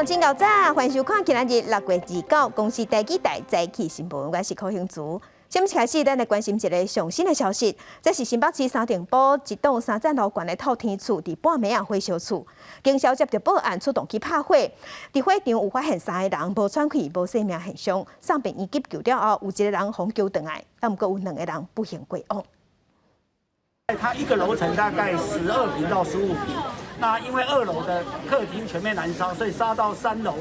眾真𠢕早，歡迎收看今仔日6月29公視第幾台早起新聞，我是柯興慈。先開始，咱來關心一个上新的消息，這是新北市三重埔一棟三層樓懸的透天厝，佇半暝仔火燒厝，警消接著報案出動去拍火，佇火場有發現三个人無喘氣、無生命現象，送病院急救了後，有一个人予救轉來，但毋過有兩个人不幸過往。它一個樓層大概12坪到15坪，那因為二樓的客廳全面燃燒，所以燒到三樓，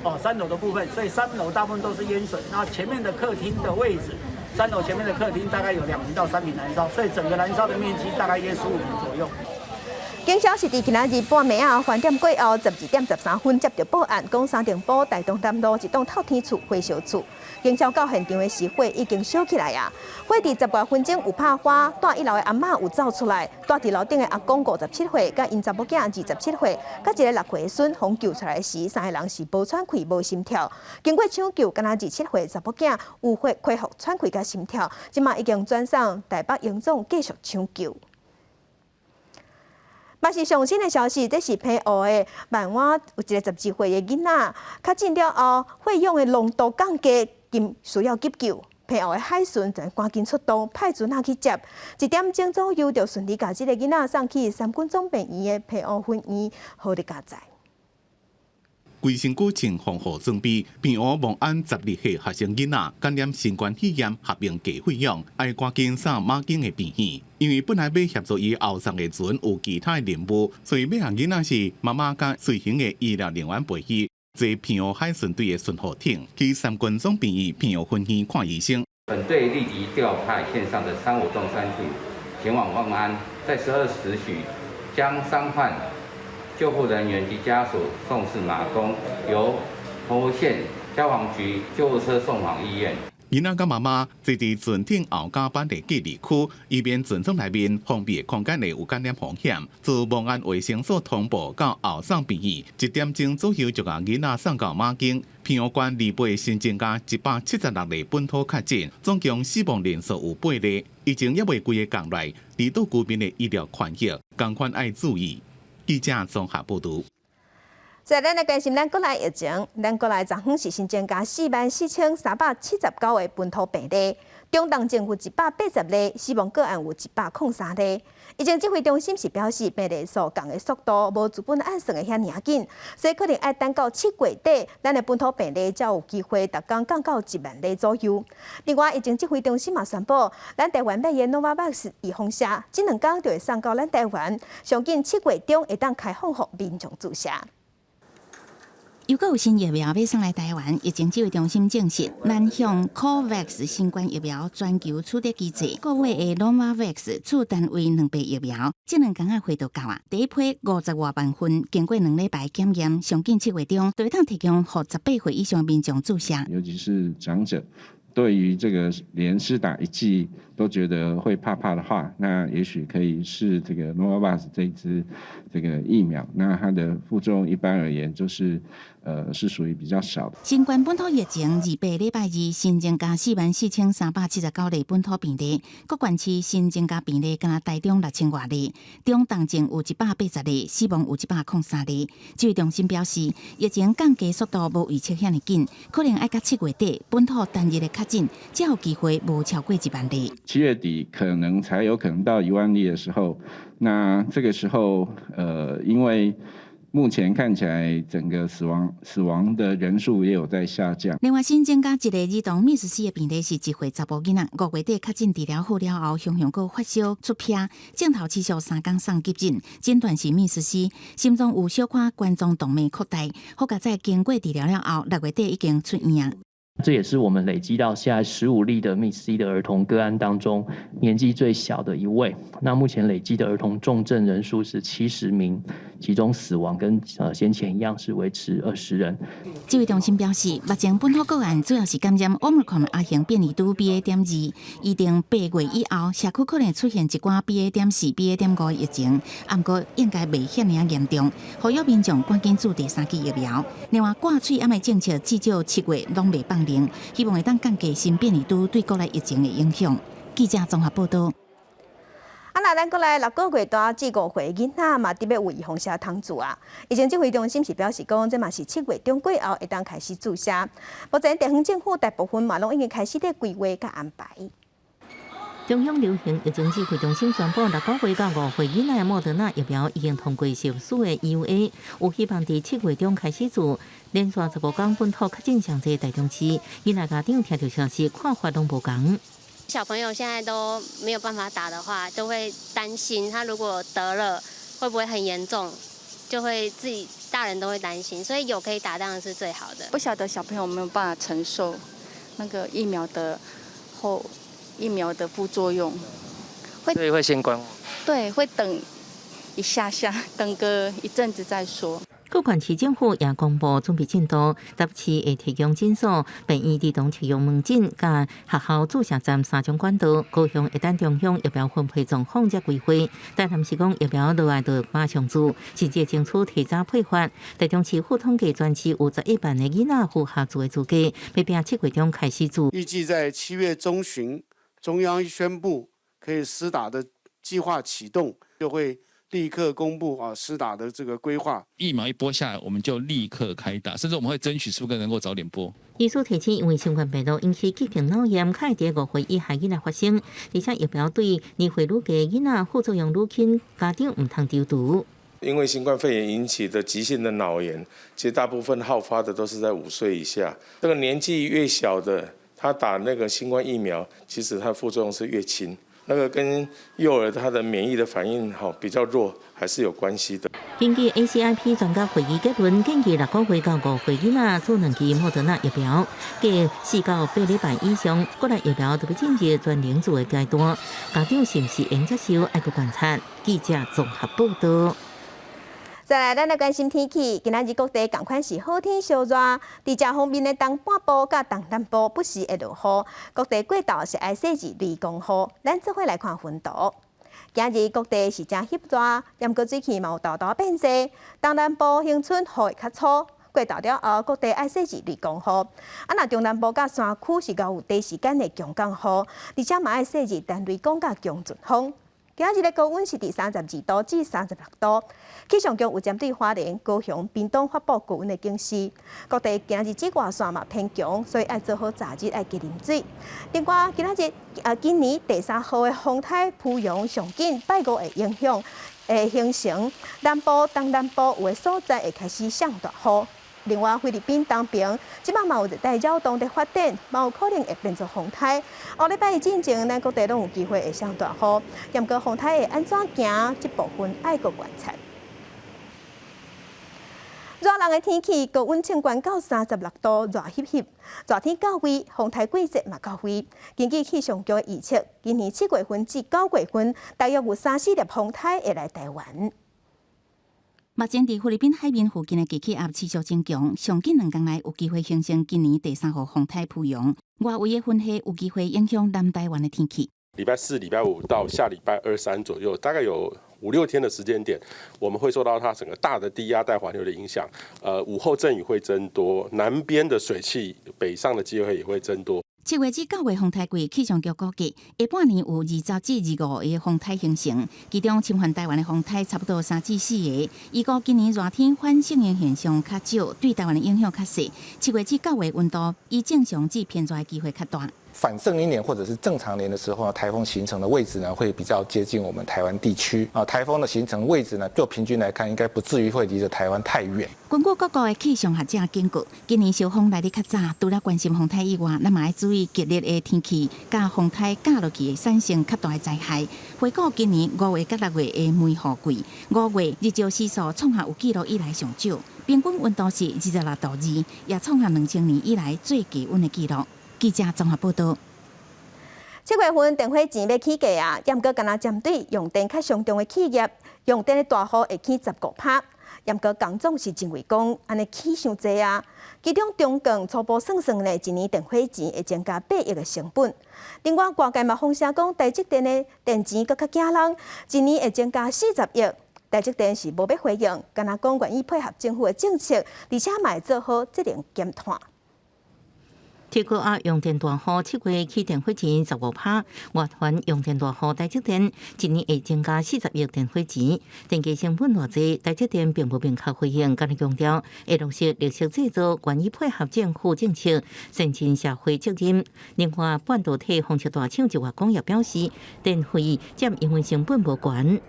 哦，三樓的部分，所以三樓大部分都是煙水。那前面的客廳的位置，三樓前面的客廳大概有2坪到3坪燃燒，所以整個燃燒的面積大概約十五坪左右。警消是佇今仔日半暝仔翻點過後，12點13分接著報案，講三重埔大同南路一棟透天厝火燒厝。警消到現場的時，火已經燒起來啊！火佇十外分鐘有拍花，蹛一樓的阿嬤有走出來，蹛佇樓頂的阿公57歲，佮𪜶查某囝27歲，佮一个6歲的孫，予救出來時，三个人是無喘氣、無心跳。經過搶救，敢若27歲查某囝有恢恢復喘氣佮心跳，這馬已經轉送台北榮總繼續搶救。嘛是上新的消息，這是澎湖的萬安有一个12歲的囡仔，確診了後，血氧的濃度降低，緊需要急救。澎湖的海巡就趕緊出動，派船仔去接，一點鐘左右就順利共這个囡仔送去三軍總病院的澎湖分院，好日加載。規身軀穿防護裝備，澎湖望安12歲學生囡仔感染新冠肺炎合併低血氧，愛趕緊送馬經的病院。因為本來欲協助伊後送的船有其他的任務，所以尾項囡仔是媽媽佮隨行的醫療人員陪去，坐澎湖海巡隊的巡護艇去三軍總病院澎湖分院看醫生。本隊立即調派線上的三五洞三艇前往望安，在12時許將傷患、救護人員及家屬送至馬公，由澎湖縣消防局救護車送往醫院。囡仔佮媽媽坐佇船艇後甲板的隔離區，以免船艙內面封閉的空間內有感染風險。自望安衛生所通報到後送病院，一點鐘左右就共囡仔送到馬經。澎湖縣28新增加176例本土確診，總共死亡人數有八例。疫情猶未規个降來，離島居民的醫療權益，仝款愛注意。記者綜合報導。所以咱來關心咱國內疫情，咱國內昨昏是新增加44,379個本土病例，中重症有180例，死亡個案有103例。疫情指揮中心是表示，病例數降的速度無原本按算的遐爾緊，所以可能愛等到7月底，咱的本土病例才有機會逐工降到1萬例左右。另外，疫情指揮中心嘛宣布，咱台灣買的 Novavax 預防射，這兩工就會送到咱台灣，上緊7月中會當開放予民眾注射。又閣有新疫苗欲送來台灣，疫情指揮中心證實，南向 COVAX 新冠疫苗全球取得機制，國外的 Novavax 次單位兩倍疫苗，這兩工仔貨就到啊！第一批50外萬份，經過2禮拜檢驗，上緊7月中就會當提供予18歲以上民眾注射。尤其是長者，對於這個連施打一劑都覺得會怕怕的話，那也許可以試這個 Novavax 這一支這個疫苗。那它的副作用一般而言就是，是屬於比較少的。新冠本土疫情，28禮拜二新增加44,379例本土病例，各縣市新增加病例敢若台中6千外例，中重症有180例，死亡有103例。指揮中心表示，疫情降低速度無預測遐爾緊，可能愛到7月底，本土單日的確診才有機會無超過1萬例。7月底可能才有可能到1萬例的時候，那這個時候，因為目前看起來，整個死亡的人數也有在下降。另外，新增加一个兒童 MIS-C 的病例是1歲查埔囡仔，5月底確診治療好了後，雄雄閣發燒出癖，症頭持續3工送急診，診斷是 MIS-C，心臟有小可冠狀動脈擴大，好佳哉經過治療了後，6月底已經出院。這也是我們累積到現在15例的 MIS-C 的兒童個案當中，年紀最小的一位。那目前累積的兒童重症人數是70名，其中死亡跟先前一樣是維持20人。指揮中心表示，目前本土個案主要是感染 Omicron 亞型變異株 BA.2，預定8月以後，社區可能出現一寡 BA.4、BA.5疫情，毋過應該袂遐爾嚴重。呼籲民眾趕緊注第三劑疫苗。另外，掛喙罨的政策至少7月攏袂放冗，希望會當降低新變異株對國內疫情的影響。記者綜合報道。啊，若咱閣來6個月大至5歲囡仔嘛，得欲有預防射通注啊。疫情指揮中心是表示講，這嘛是7月中過後會當開始注射。目前地方政府大部分嘛攏已經開始咧規劃佮安排。中央流行疫情指揮中心宣布，6個月到5歲囡仔的莫德納疫苗已經通過審視的 EUA，有希望佇7月中開始注。連續15天本土確診上濟台中市，囡仔家長聽著消息，看法攏無仝。小朋友現在都沒有辦法打的話，就會擔心他如果得了會不會很嚴重，就會自己大人都會擔心，所以有可以打當然是最好的。不曉得小朋友有沒有辦法承受那個疫苗的副作用，會，所以會先觀望。對，會等一下下，等個一陣子再說。各縣市政府也公布準備進度，台北市會提供診所、病院兒童特約門診、佮學校注射站三種管道。高雄會等中央疫苗分配狀況才規劃。台南是講疫苗落來就馬上注，甚至爭取提早配發。台中市府統計全市有11萬个囡仔符合注的資格，欲拼7月中開始注。預計在7月中旬，中央宣布可以施打的計劃啟動，就會立刻公布啊，施打的這個規劃。疫苗一撥下來，我們就立刻開打，甚至我們會爭取是不是能夠早點撥。醫師提醒，因為新冠病毒引起急性腦炎，較會佇5歲以下囡仔發生，而且疫苗對年歲愈低囡仔副作用愈輕，家長毋通躊躇。因為新冠肺炎引起的急性的腦炎，其實大部分好發的都是在5歲以下。這個年紀越小的，他打那個新冠疫苗，其實它副作用是越輕。那個跟幼兒他的免疫的反應吼比較弱，還是有關係的。根據 ACIP 專家會議結論，建議6個月到5歲囡仔注兩劑莫德納疫苗，隔4到8禮拜以上，國內疫苗就欲進入全齡注的階段。家長是毋是會接受，愛閣觀察。記者綜合報道。再來，咱來關心天氣。今仔日各地仝款是好天燒熱，佇遮方面的東半部佮東南部不時會落雨，各地過晝是愛細緻雷公雨。咱做伙來看雲圖。今日各地是誠翕熱，毋過水汽嘛有沓沓變濟。東南部恆春雨會較粗，過晝了後，各地愛細緻雷公雨。啊，若中南部佮山區是較有短時間的強降雨，而且嘛愛細緻單雷公佮強陣風。今仔日的高溫是佇32度至36度，氣象局有針對花蓮、高雄、屏東發布高溫的警示。各地今日紫外線嘛偏強，所以愛做好早日愛加啉水。另外，今仔日啊，今年第三號的風颱濮陽上緊拜五會影響，會形成南部、東南部有的所在會開始上大雨。另外，菲律賓東邊這擺嘛有熱帶擾動佇發展，嘛有可能會變做風颱。後禮拜一進前，咱各地攏有機會會上大雨。毋過風颱會按怎行，這部分愛閣觀察。熱人的天氣，高溫衝懸到36度，熱翕翕。熱天到位，風颱季節嘛到位。根據氣象局的預測，今年7月份至9月份，大約有三四粒風颱會來台灣。目前佇菲律賓海面附近的低氣壓持續增強，上緊兩工內有機會形成今年第三號風颱濮陽，外圍的雲系有機會影響南台灣的天氣。禮拜四、禮拜五到下禮拜二、三左右，大概有五六天的時間點，我們會受到它整個大的低壓帶環流的影響。午後陣雨會增多，南邊的水汽北上的機會也會增多。7月至9月風颱季，氣象局估計下半年有20至25個風颱形成，其中侵犯台灣的風颱差不多3至4個。預估今年熱天反聖嬰現象較少，對台灣的影響較細。7月至9月溫度以正常至偏熱的機會較大。反聖嬰年或者是正常年的時候呢，颱風形成的位置呢會比較接近我們台灣地區啊。颱風的形成位置呢，就平均來看，應該不至於會離著台灣太遠。根據各國的氣象學者警告，今年燒風來得較早，除了關心風颱以外，咱嘛愛注意激烈的天氣，佮風颱咬落去會產生較大的災害。回顧今年5月佮6月的梅雨季，5月日照時數創下有記錄以來上少，平均溫度是26.2度，也創下2000年以來最低溫的記錄。記者綜合報道。7月份電火錢欲起價啊，毋過干焦針對用電較傷重的企業，用電的大戶會起15趴。毋過工總是認為講，按呢起傷濟啊。其中中鋼初步算算呢，一年電火錢會增加8億的成本。另外，外界嘛風聲講，台積電的電錢閣較驚人，一年會增加40億。台積電是無欲回應，干焦講願意配合政府的政策，而且嘛會做好節能減碳。特高壓用電大戶7月起電費錢15%，外環用電大戶台積電一年會增加40億電費錢，電價成本偌濟，台積電並無明確回應，干焦強調會落實綠色製造，願意配合政府政策，善盡社會責任。另外，半導體封測大廠日月光也表示，電費佔營運成本無懸。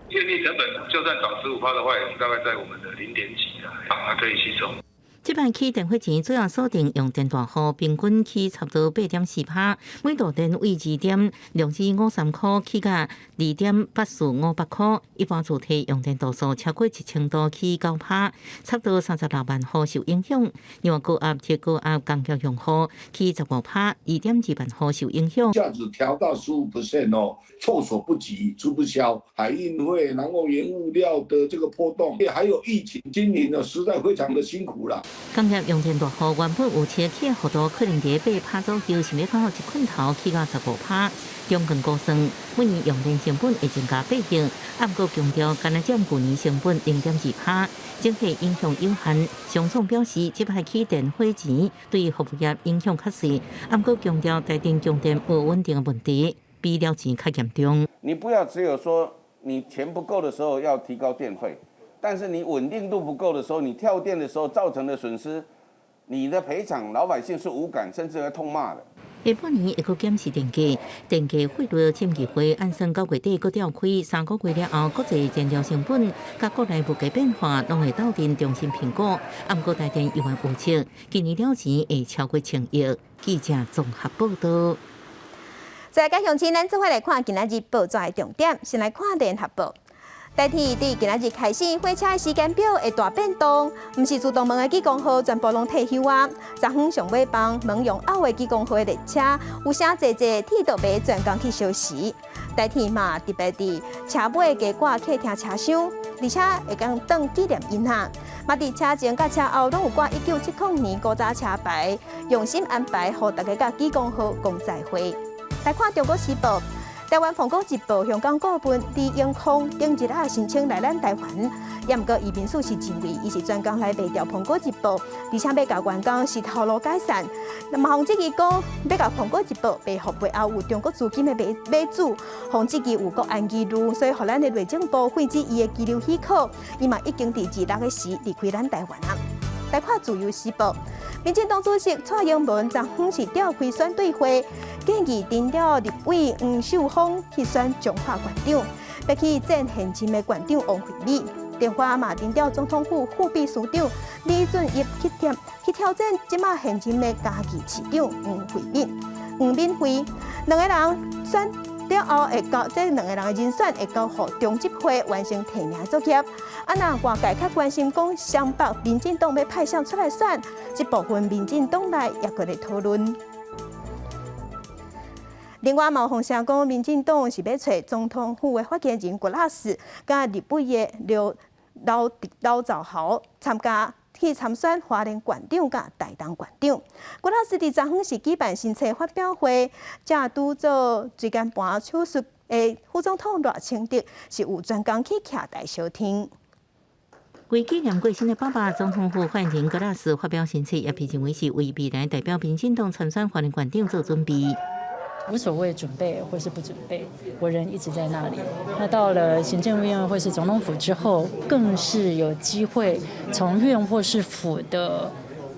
電力成本就算漲15%的話，也是大概在我們的零點幾啦，還可以吸收。這擺起電費錢主要鎖定用電大戶，平均起差不多8.4%，每度電為2.6253塊起到2.8458塊，一般住宅用電度數超過1000度起9%，差不多36萬戶受影響。另外高壓、特高壓工業用戶起15%，2.2萬戶受影響。一下子調到15% 哦，措手不及，吃不消。海運費，然後原物料的這個波動，還有疫情，今年呢實在非常的辛苦啦。工業用電大戶原本預測起幅度可能佇8%左右，想欲到一棍頭起到15%。中間估算每年用電成本會增加8億，毋過強調干焦佔舊年成本0.2%，整體影響有限。商總表示，這擺起電費錢對服務業影響較細，毋過強調台電供電無穩定的問題，比了錢較嚴重。你不要只有說你錢不夠的時候要提高電費。但是你穩定度不夠的時候，你跳電的時候造成的損失，你的賠償老百姓是無感，甚至會痛罵的。下半年會閣檢視電價，電價匯率審議會按算9月底閣召開，3個月了後，國際燃料成本佮國內物價變化，攏會鬥陣重新評估。毋過台電猶原預測，今年了錢會超過1000億。記者綜合報道。再來，鄉親，咱做伙來看今仔日報紙的重點，先來看聯合報。台鐵佇今仔日開始，火車的時間表會大變動，毋是自動門的啟光號全部攏退休啊。昨昏上尾班門用拗的啟光號的列車，有誠濟濟鐵道迷專工去相辭。台鐵嘛特別佇車尾加掛客廳車廂，而且會當當紀念𪜶哈。嘛佇車前佮車後攏有掛1970年古早車牌，用心安排，予大家佮啟光號講再會。來看《中國時報》。台灣《蘋果日報》香港顧問李永康頂日仔申請來咱台灣，也毋過伊民宿是認為伊是專工來賣掉《蘋果日報》，而且欲共員工是頭路解散。那麼，予質疑講欲共《蘋果日報》賣予背後有中國資金的買買主，予質疑有國安疑慮，所以予咱的內政部廢止伊的居留許可，伊嘛已經佇26的時離開咱台灣啊。來看《自由時報》，民進黨主席蔡英文昨昏是召開選對會，建議徵調立委黃秀芳去選彰化縣長，欲去戰現任的縣長王惠美。電話嘛徵調總統府副秘書長李俊逸去挑戰這馬現任的嘉義市長黃惠敏、黃敏惠，兩个人選了後會交這兩個人的人選會交予中執會完成提名作業。啊，若外界較關心講雙北民進黨欲派誰出來選，這部分民進黨內也閣咧討論。另外，嘛有風聲講，民進黨是欲揣總統府的發言人葛拉斯，佮立委的劉劉劉兆豪參加去參選花蓮縣長佮台東縣長。葛拉斯佇昨昏是舉辦新冊發表會，才拄做椎間盤手術的副總統賴清德是有專工去徛台相聽。為紀念過身的爸爸，總統府發言人葛拉斯發表新冊，也被認為是為未來代表民進黨參選花蓮縣長做準備。無所謂準備或是不準備，我人一直在那裡。那到了行政院或是總統府之後，更是有機會從院或是府的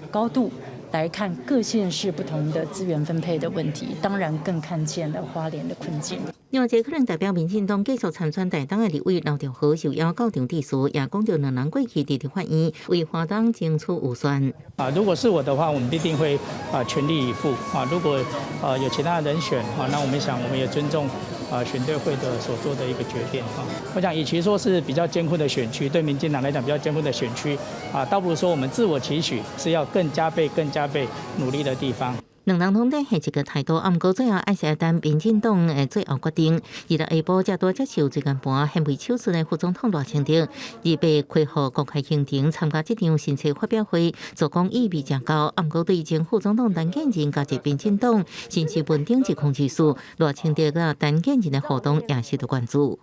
高度來看各縣市不同的資源分配的問題，當然更看見了花蓮的困境。另外，一個可能代表民進黨繼續參選台東的立委劉兆豪受邀到場致辭，也講著兩人過去佇立法院為花東爭取預算。啊，如果是我的話，我們必定會啊全力以赴啊。如果啊有其他人選啊，那我們想我們也尊重啊選對會的所做的一個決定啊。我想，與其說是比較艱困的選區，對民進黨來講比較艱困的選區啊，倒不如說我們自我期許是要更加倍、更加倍努力的地方。兩人攏佇下一個態度，毋過最後還是愛等民進黨的最後決定。26下晡才拄接受椎間盤顯微手術的副總統賴清德，二八恢復公開行程，參加這場新冊發表會，做講意味誠高。毋過對前副總統陳建仁加入民進黨，甚至問鼎一空之事，賴清德佮陳建仁的互動也受到關注。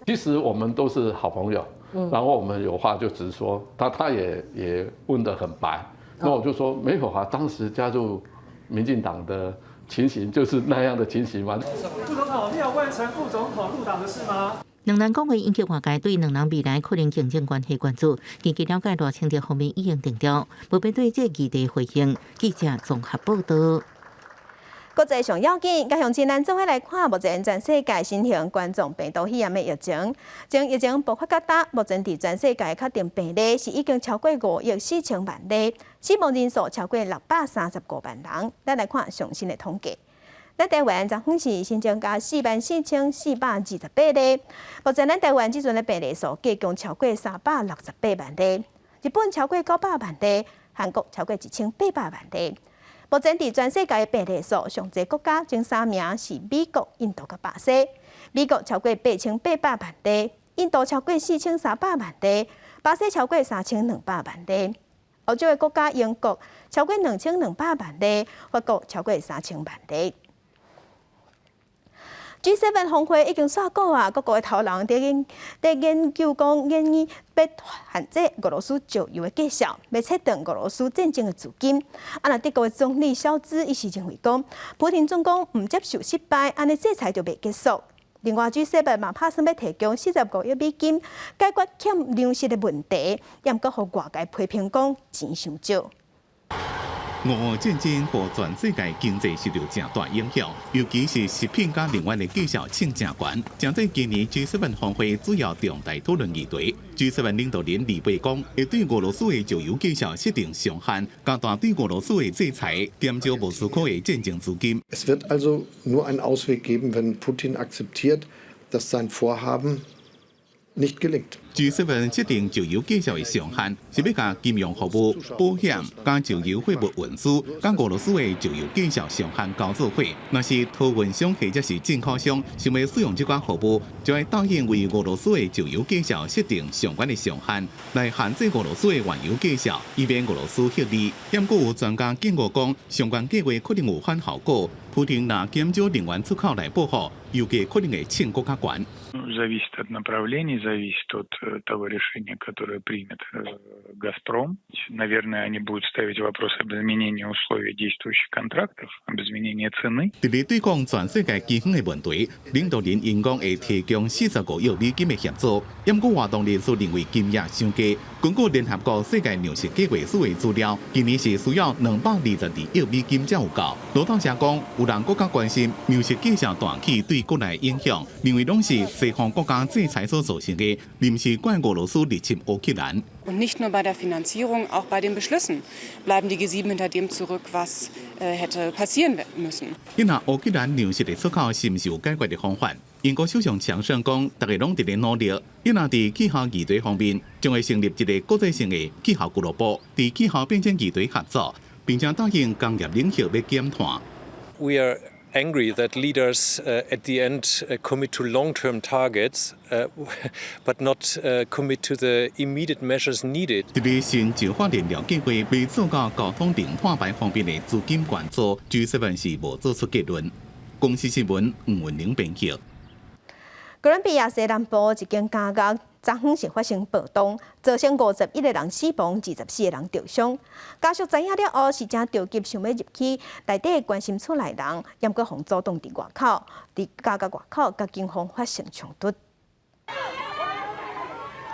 其實我們都是好朋友，然後我們有話就直說，他也問得很白，那我就說沒有啊，當時加入。民進黨的情形就是那樣的情形嗎？副總統，你有問陳副總統入黨的事嗎？兩人講話引起外界對兩人未來可能競爭關係關注。根據了解，賴清德方面已經定調，無欲對這個議題回應。記者綜合報道。國際上要緊，佮鄉親咱做伙來看目前全世界新型冠狀病毒肺炎的疫情。從疫情爆發到今，目前佇全世界確定病例是已經超過5億4千萬例，死亡人數超過635萬人。咱來看上新的統計。咱台灣昨昏是新增加44,428例，目前咱台灣這陣的病例數計共超過368萬例，日本超過900萬例，韓國超過1800萬例。目前佇全世界的病例數上濟國家前三名是美國、印度佮巴西。美國超過8800萬例，印度超過4300萬例，巴西超過3200萬例。歐洲的國家英國超過2200萬例，法國超過3000萬例。G7 峰會已經煞過啊，各國的頭人佇研究講，研議欲限制俄羅斯石油的價數，欲切斷俄羅斯戰爭的資金。啊，若德國的總理蕭茲伊是認為講，普丁總講毋接受失敗，按呢制裁就袂結束。另外，G7 嘛拍算欲提供45億美金解決欠糧食的問題，也毋過予外界批評講錢傷少。俄烏戰爭予全世界經濟受著誠大影響，尤其是食品佮能源的價數衝誠懸，成做今年 G7 峰會主要重大討論議題。G7 領導人二八講，會對俄羅斯的石油價數設定上限，加大對俄羅斯的制裁，減少莫斯科的戰爭資金。 Es wird also nur einen Ausweg geben, wenn Putin akzeptiert, dass sein Vorhaben nicht gelingt. G7 設定石油價數的上限，是欲共金融服務、保險、佮石油貨物運輸、佮俄羅斯的石油價數上限交做伙。若是托運商或者是進口商想欲使用這款服務，就愛答應為俄羅斯的石油價數設定上懸的上限，來限制俄羅斯的原油價數，以免俄羅斯獲利。毋過有專家警告講，相關計劃可能有反效果。普丁若減少能源出口來報復，油價可能會衝閣較懸。 Зависит от направлений, зависит от того решения, которое примет «Газпром». Наверное, они будут ставить вопрос об изменении условий действующих контрактов, об изменении цены. 佇咧對抗全世界饑荒的問題，領導人𪜶講會提供45億美金的協助。毋過活動人士認為金額傷低。根據聯合國世界糧食計劃署的資料，今年是需要222億美金才有夠。路透社講，有人閣較關心糧食價數大起對國內影響，認為攏是西方國家制裁所造成的，毋是怪俄羅斯入侵烏克蘭。 Und nicht nur bei der Finanzierung, auch bei den Beschlüssen bleiben die G7 hinter dem zurück, was hätte passieren müssen. 因為烏克蘭糧食的出口是毋是有解決的方法？英國首相強生講，大家攏佇咧努力。伊若佇氣候議題方面，將會成立一個國際性的氣候俱樂部，佇氣候變遷議題合作，並且答應工業領域欲減碳。 We are angry that leaders at the end commit to long-term targets, but not commit to the immediate measures needed. 佇咧新石化燃料計劃未做到交通零碳排方面的資金援助，G7 是無做出結論。公視新聞吳文玲編輯。哥倫比亞西南部一間監獄，昨昏是發生暴動，造成51個人死亡，24個人著傷。家屬知影了後是誠著急，想欲入去內底關心厝內人，猶閣予阻擋佇外口，佇監獄外口佮警方發生衝突。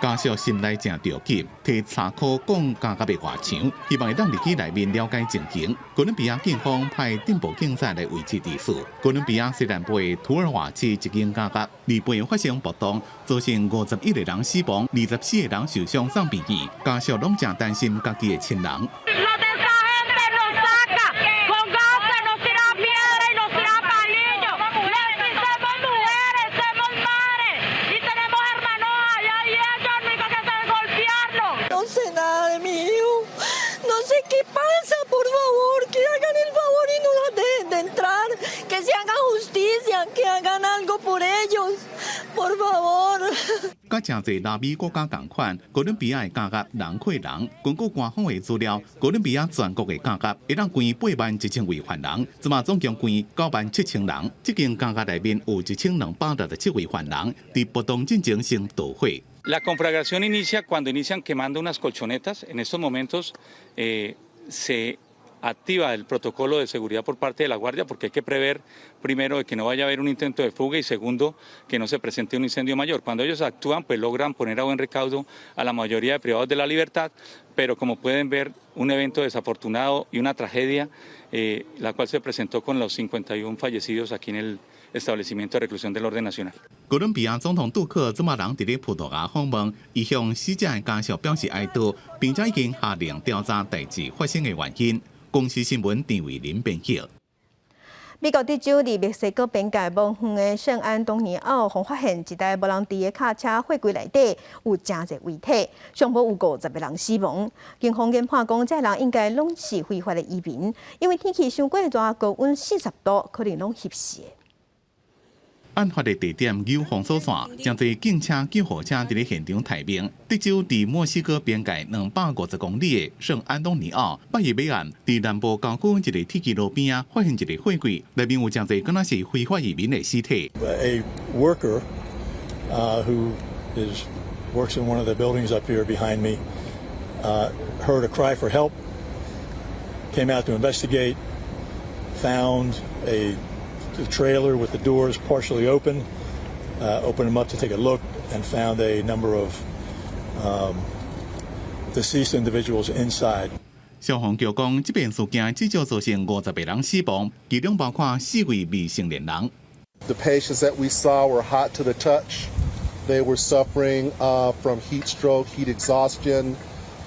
家屬心內誠著急，提柴箍摃監獄的外牆，希望會當入去內面了解情形。哥倫比亞警方派鎮暴警察來維持秩序。哥倫比亞西南部的圖爾瓦市一間監獄，二八發生暴動，造成51個人死亡，24個人受傷送病院。家屬攏誠擔心家己的親人。 No sé nada de mi hijo, no sé qué pasa, por favor, que hagan el favor y no nos dejen de entrar, que se haga justicia, que hagan algo por ellos, por favor. 佮誠濟拉美國家仝款，哥倫比亞的監獄人困人。根據官方的資料，哥倫比亞全國的監獄會當關81,000位犯人，這馬總共關97,000人。這間監獄內面有1267位犯人，佇暴動進前先逃火。 La conflagración inicia cuando inician quemando unas colchonetas. En estos momentos se Activa el protocolo de seguridad por parte de la Guardia porque hay que prever, primero, de que no vaya a haber un intento de fuga y, segundo, que no se presente un incendio mayor. Cuando ellos actúan, pues logran poner a buen recaudo a la mayoría de privados de la libertad, pero, como pueden ver, un evento desafortunado y una tragedia, la cual se presentó con los 51 fallecidos aquí en el establecimiento de reclusión del orden nacional. 哥倫比亞總統杜克這馬人佇咧葡萄牙訪問，伊向死者的家屬表示哀悼，並且已經下令調查代誌發生的原因。公視新聞陳慧琳編譯。美國德州佇墨西哥邊界無遠的聖安東尼奧，予發現一台無人佇的卡車貨櫃內底有誠濟遺體，上無有50個人死亡。警方研判講，這人應該攏是非法的移民，因為天氣傷過熱，高溫40度，可能攏翕死。案發的地點有封鎖線，誠濟警車、救護車佇咧現場待命。德州佇墨西哥邊界250公里的聖安東尼奧，拜一尾暗，佇南部郊區一個鐵枝路邊仔，發現一個貨櫃，內面有誠濟敢若是非法移民的屍體。 A worker who works in one of the buildings up here behind me heard a cry for help, came out to investigate, found a trailer with the doors partially open, opened them up to take a look, and found a number of deceased individuals inside. 消防局講，這遍事件至少造成50個人死亡，其中包括四位未成年人。 The patients that we saw were hot to the touch. They were suffering from heat stroke, heat exhaustion,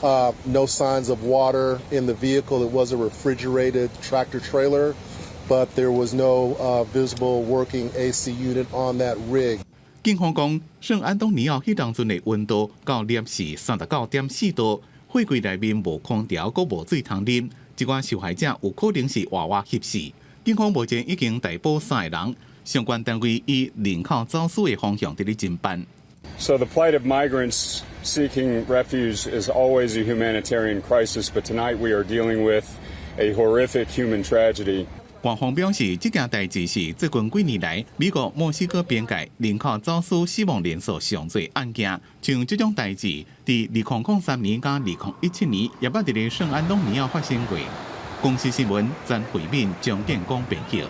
no signs of water in the vehicle. It was a refrigerated tractor trailer, but there was no visible working AC unit on that rig. 警方講，聖安東尼奧彼當陣的溫度到攝氏39.4度，貨櫃內面無空調，閣無水通啉，這寡受害者有可能是活活翕死。警方目前已經逮捕三個人，相關單位以人口走私的方向佇咧偵辦。 So the plight of migrants seeking refuge is always a humanitarian crisis, but tonight we are dealing with a horrific human tragedy. 官方表示，這件代誌是最近幾年來美國墨西哥邊界人口走私死亡人數上濟案件。像這種代誌，佇2003年佮2017年，也捌佇咧聖安東尼奧發生過。公視新聞曾慧敏、張建光編譯。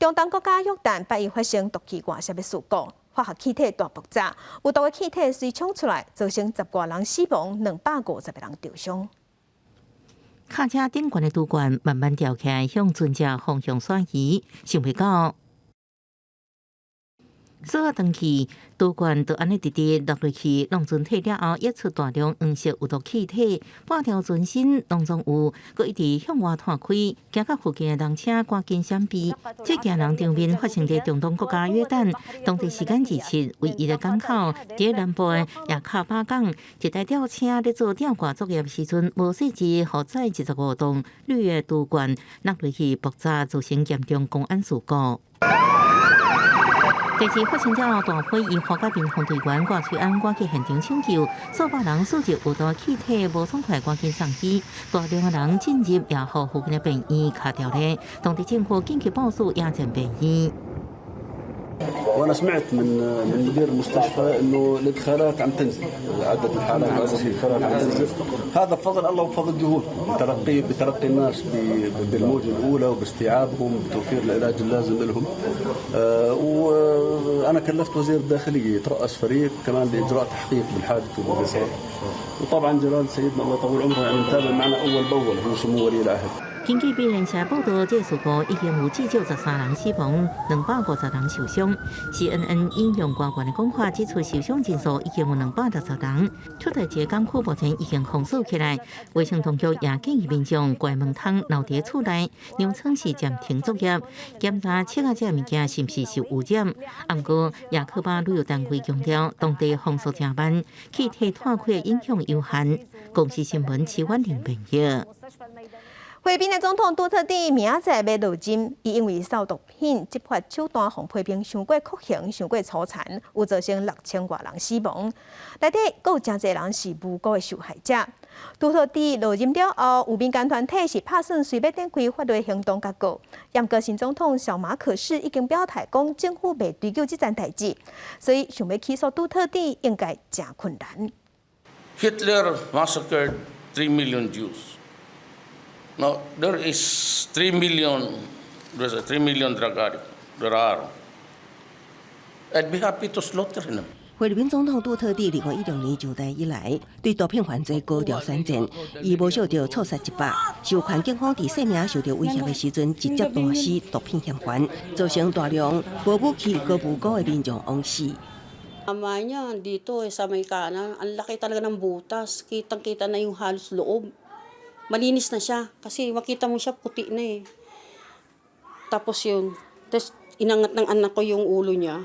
中東國家約旦拜一發生毒氣外洩的事故，化學氣體大爆炸，有毒的氣體隨衝出來，造成十外人死亡，250個人受傷。卡車頂懸的儲罐慢慢吊起來，向船隻方向轉移，想袂到。鎖斷去，儲罐就按呢直直落落去，挵船體了後，溢出大量黃色有毒氣體，半條船身攏總有，閣一直向外拖開，驚到附近的人車趕緊閃避。這驚人場面發生佇中東國家約旦，當地時間27，唯一的港口佇南部的亞喀巴港，一台吊車咧做吊掛作業時陣，無細緻予載25噸鋁的儲罐落落去爆炸，造成嚴重公安事故。代誌發生了後，大批醫護佮民防隊員掛喙罨趕去現場搶救，數百人吸入有毒氣體，無爽快趕緊送醫，大量的人進入也予附近的病院卡牢咧。當地政府緊急部署野戰病院。 وانا سمعت من مدير المستشفى انه الادخالات عم تنزل، عدد الحالات، عدد الادخالات عم تنزل. هذا بفضل الله وبفضل جهودكم بتلقي الناس بالموجه الاولى وباستيعابهم، بتوفير العلاج اللازم لهم. وانا كلفت وزير الداخليه يترأس فريق كمان لاجراء تحقيق بالحادث واللي صار، وطبعا جلاله سيدنا الله يطول عمره يعني متابع معنا اول باول، هو سمو ولي العهد. 根據美聯社報道，這事故已經有至少13人死亡，250人受傷。CNN 引用官員的講法，指出受傷人數已經有260人。出代誌港區目前已經封鎖起來，衛生當局也建議民眾關門窗留佇厝內，糧倉是暫停作業，檢查測下這物件是毋是受污染。毋過亞喀巴旅遊單位強調，當地風速誠慢，氣體拖開的影響有限。公視新聞徐婉玲編譯。菲律賓的總統杜特蒂明仔載欲落任，伊因為掃毒品執法手段，予批評傷過酷刑、傷過粗殘，有造成6000外人死亡。內底閣有誠濟人是無辜的受害者。杜特蒂落任了後，有民間團體是拍算隨欲展開法律行動共告。毋過新總統小馬可仕已經表態講，政府袂追究這層代誌，所以想欲起訴杜特蒂應該誠困難。 Hitler massacred 3 million Jews. Now, there is 3 million, there's a 3 million drug addict. There are. I'd be happy to slaughter them. 菲律賓總統杜特蒂2016年上台以來，對毒品犯罪高調宣戰，伊無少著錯殺100，授權警方佇性命受著威脅的時陣，直接彈死毒品嫌犯，造成大量無武器、閣無辜的民眾枉死。 Tama niya, dito eh, sa may kanan, ang laki talaga ng butas. Kitang-kita na yung halos loob. Malinis na siya kasi makita mo siya puti na eh. Tapos yun, tapos inangat ng anak ko yung ulo niya.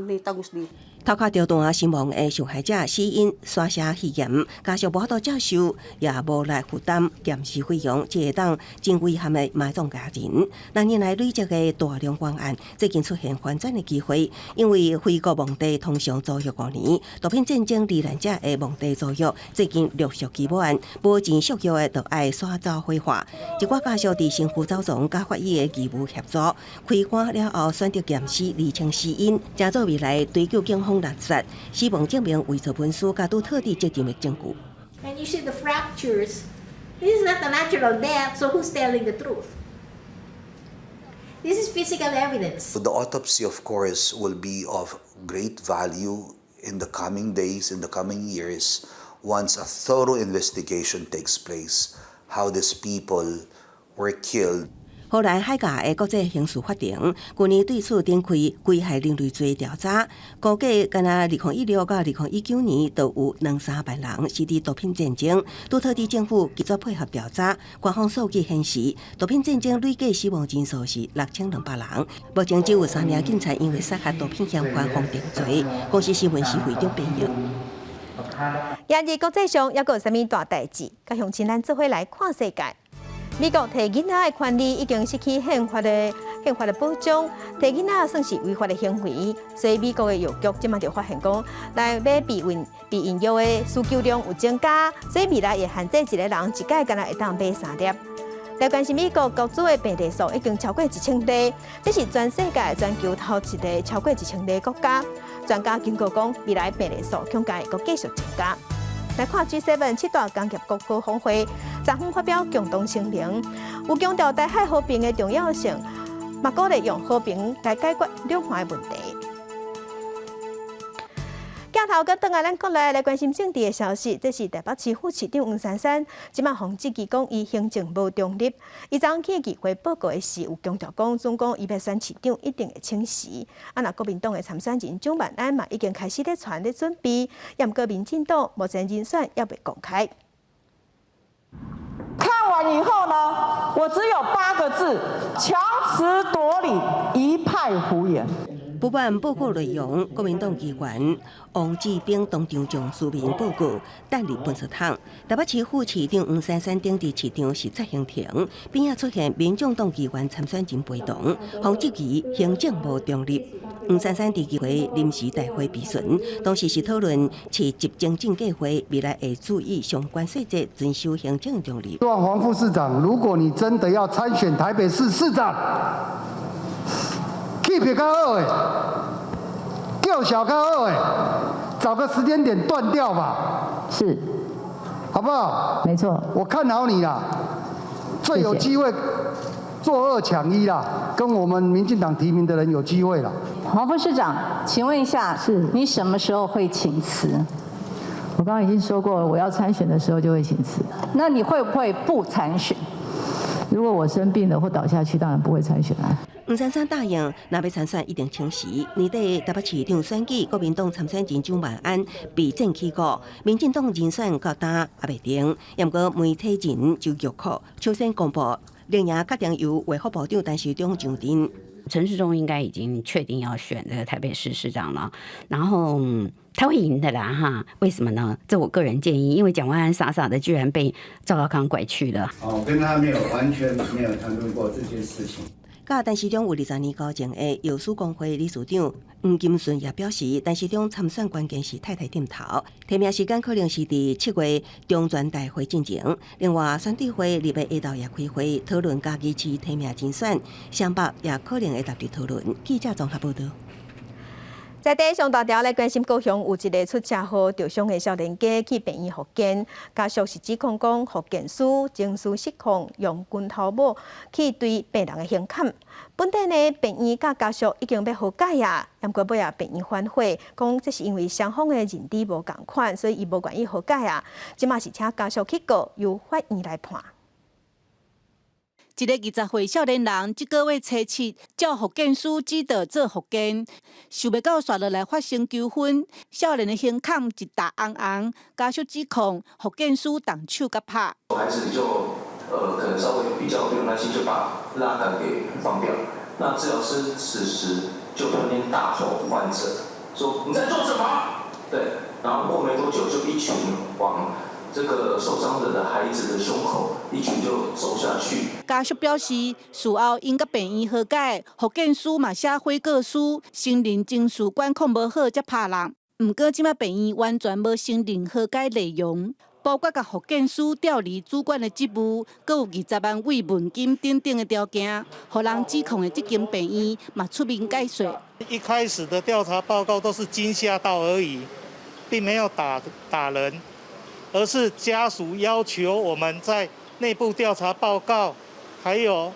May tagos dito. 頭殼著彈身亡的受害者死因沙瀉肺炎，家屬無法度接受，也無力負擔驗屍費用，這會當真遺憾的埋葬家人。兩年來累積的大量冤案，最近出現翻轉的機會，因為菲國蒙地通商租約5年，毒品戰爭罹難者的蒙地租約最近陸續期滿，無錢續約的就愛徙走火化。一寡家屬佇神父走廊佮法醫的義務協助，開棺了後選擇驗屍釐清死因，成做未來追究警方勒索、死亡證明偽造文書佮杜特蒂責任的證據。 And you see the fractures. This is not a natural death, so who's telling the truth? This is physical evidence. The autopsy, of course, will be of great value in the coming days, in the coming years, once a thorough investigation takes place, how these people were killed. 荷蘭海峽的國際刑事法庭，去年對此展開危害人類罪調查，估計干焦2016佮2019年都有兩三萬人死佇毒品戰爭。杜特蒂政府拒絕配合調查，官方數據顯示，毒品戰爭累計死亡人數是6200人。目前只有三名警察因為殺害毒品嫌犯予定罪。公視新聞是會長編譯。今日國際上猶閣有啥物大代誌？佮鄉親咱做伙來看世界。美國提囡仔的權利已經失去憲法的保障，提囡仔算是違法的行為，所以美國的藥局這馬就發現講，來買避孕藥的需求量有增加，所以未來會限制一个人一擺干焦會當買三粒。來關心美國各州的病例數已經超過1000例，這是全世界全球頭一个超過1000例國家。專家警告講，未來病例數恐驚會閣繼續增加。來看 G7 七大工業國高峰會，昨昏發表共同聲明，有強調台海和平的重要性，嘛鼓勵用和平來解決兩岸的問題。鏡頭閣轉來咱國內來關心政治的消息，這是台北市副市長黃珊珊，這馬予質疑講伊行政無中立。伊昨昏去議會報告的時，有強調講，總講伊欲選市長一定會請辭。啊，若國民黨的參選人蔣萬安嘛，已經開始咧傳咧準備，也毋過民進黨目前人選猶未公開。看完以後呢，我只有八個字：強詞奪理，一派胡言。不滿報告內容，國民黨議員王志兵當場將書面報告擲入垃圾桶。台北市副市長黃珊珊頂置市長視察行程，邊仔出現民眾黨議員參選人陪同，予質疑行政無中立。黃珊珊佇議會臨時大會備詢，當時是討論市集精進計劃未來會注意相關細節，遵守行政中立。希望黃副市長，如果你真的要參選台北市市長，keep 較好的，叫小較好的，找個時間點斷掉吧。是，好不好？沒錯。我看好你啦，最有機會做二搶一啦，跟我們民進黨提名的人有機會啦。黃副市長，請問一下，是你什麼時候會請辭？我剛剛已經說過，我要參選的時候就會請辭。那你會不會不參選？如果我生病了或倒下去，當然不會參選啦。黃珊珊答應，若欲參選一定請辭。年底台北市長選舉，國民黨參選人蔣萬安被戰起鼓，民進黨人選到今猶未定。毋過媒體人周玉蔻首先公布，另也決定由衛福部長陳時中上陣。陳時中應該已經確定要選這個台北市市長了，然後他會贏的啦哈？為什麼呢？這我個人建議，因為蔣萬安傻傻的居然被趙少康拐去了。哦，跟他沒有完全沒有談論過這件事情。佮陳時中有20年交情的藥師公會理事長黃金順也表示，陳時中參選關鍵是太太點頭，提名時間可能是佇7月中全代會進前。另外，選對會禮拜下晝也開會討論嘉義市提名人選，雙北也可能會納入討論。記者綜合報道。在佇上大條來關心高雄有一个出車禍著傷的少年家去病院復健，家屬是指控講復健師情緒失控，用拳頭帽去對病人的胸坎。本底呢，病院佮家屬已經欲和解啊，毋過尾仔病院反悔，講這是因為雙方的認知無仝款，所以伊無願意和解啊。這馬是請家屬去告，由法院來判。一个20歲少年人，這个月初七，照復健師指導做復健，想袂到紲落來發生糾紛，少年的胸坎一搭紅紅，家屬指控復健師動手共拍。孩子就可能稍微比較沒有耐心，就把拉桿給放掉。那治療師此時就突然間大吼患者，說你在做什麼？對，然後過沒多久就一拳往這個受傷者的孩子的胸口一拳就揍下去。家屬表示，事後𪜶佮病院和解，復健師嘛寫悔過書，承認情緒管控無好才拍人。毋過這馬病院完全無承認和解內容，包括共復健師調離主管的職務，閣有20萬慰問金等等的條件，予人指控的這間病院嘛出面解說。一開始的調查報告都是驚嚇到而已，並沒有打人。而是家屬要求我們在內部調查報告，還有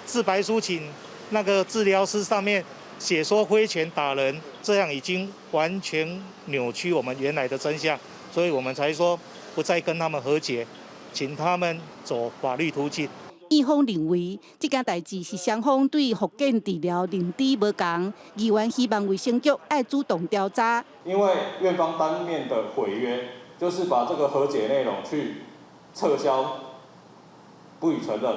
自白書請那個治療師上面寫說揮拳打人，這樣已經完全扭曲我們原來的真相，所以我們才說不再跟他們和解，請他們走法律途徑。院方認為，這件代誌是雙方對復健治療認知無仝，議員希望衛生局愛主動調查。因為院方當面的毀約。就是把這個和解內容去撤銷，不予承認。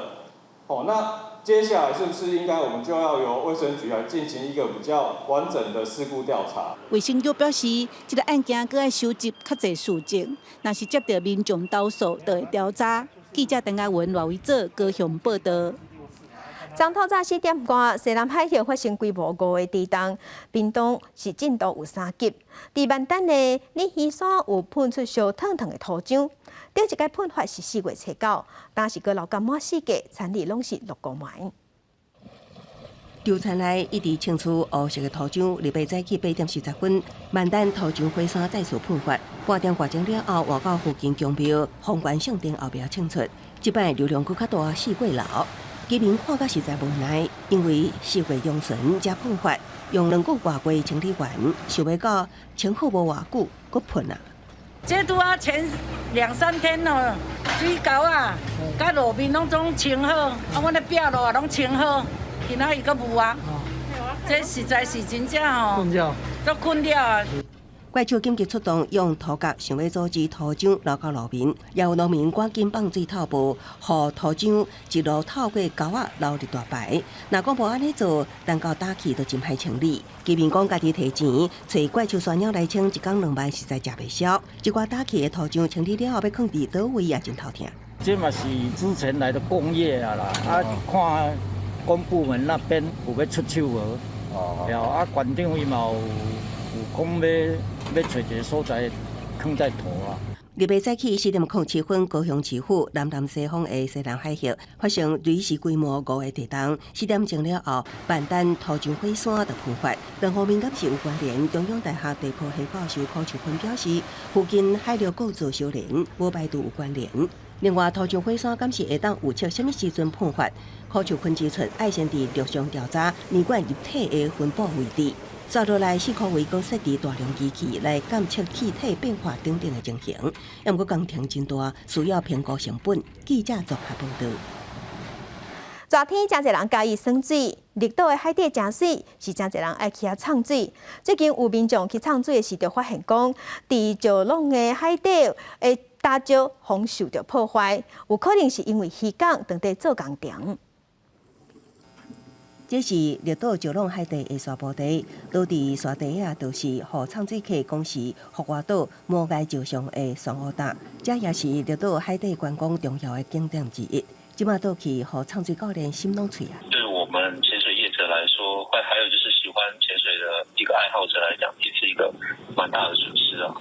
哦，那接下來是不是應該我們就要由衛生局來進行一個比較完整的事故調查？衛生局表示，這个案件閣愛收集較濟事證，若是接到民眾投訴，就會調查。記者鄧亞文、賴維哲高雄報導。昨透早4點外，西南海峽發生規模5的地動，屏東是震度有3級。佇萬丹的鯉魚山有噴出燒燙燙的土漿，頂一擺噴發是4月初9，當時閣流感滿四界，田裡攏是落菇糜。稻田內一直清出烏色的土漿，禮拜早起8點40分，萬丹土漿火山再次噴發，半點外鐘了後，活到附近宮廟封關聖殿後壁清出，這擺流量閣較大，四過流。居民看甲實在無奈，因為4月中旬才噴發，用2個外月清理完，想欲到清好無偌久，閣噴啊！這拄仔前兩三天哦，水溝啊，佮路面攏總清好，啊，阮的壁路也攏清好，今仔日閣霧啊，這實在是真正吼，足困擾啊！怪手緊急出動，用土夾想欲阻止土漿流到路面，也有農民趕緊放水透霧，予土漿一路透過溝仔流入大排。若講無按呢做，等到打起就真歹清理。居民講家己提錢，揣怪手山鳥來清，一工2萬，實在食袂消。這寡打起的土漿清理了後，欲囥佇佗位也真頭疼。這嘛是之前來的工業啊啦，啊看公部門那邊有欲出手無？哦，啊縣長伊嘛有講欲揣一个所在囥在土啊。禮拜早起4點07分，高雄市府南南西方的西南海峽發生累時規模5的地動。4點鐘了後，萬丹土漿火山就噴發，兩方面敢是有關聯。中央大學地科系教授柯秋坤表示，附近海陸構造相連，無排除有關聯。另外，土漿火山敢是會當預測啥物時陣噴發？柯秋坤指出，愛先佇陸上調查年管入體的分布位置。接落來，四箍圍閣設置大量機器來監測氣體變化等等的情形。毋過工程真大，需要評估成本。記者綜合報導。熱天誠濟人佮意耍水，綠島的海底誠媠，是誠濟人愛去遐藏水。最近有民眾去藏水的時，就發現講，佇石朗的海底的礁石予受著破壞，有可能是因為漁港當地做工程。這是綠島石朗海底的沙坡地，倒佇沙底仔，就是予藏水客講是復活島摩艾石上的珊瑚礁，這也是綠島海底觀光重要的景點之一。這馬倒去，予藏水教練心攏脆啊！對我們潛水業者來說，或還有就是喜歡潛水的一個愛好者來講，也是一個蠻大的損失啊。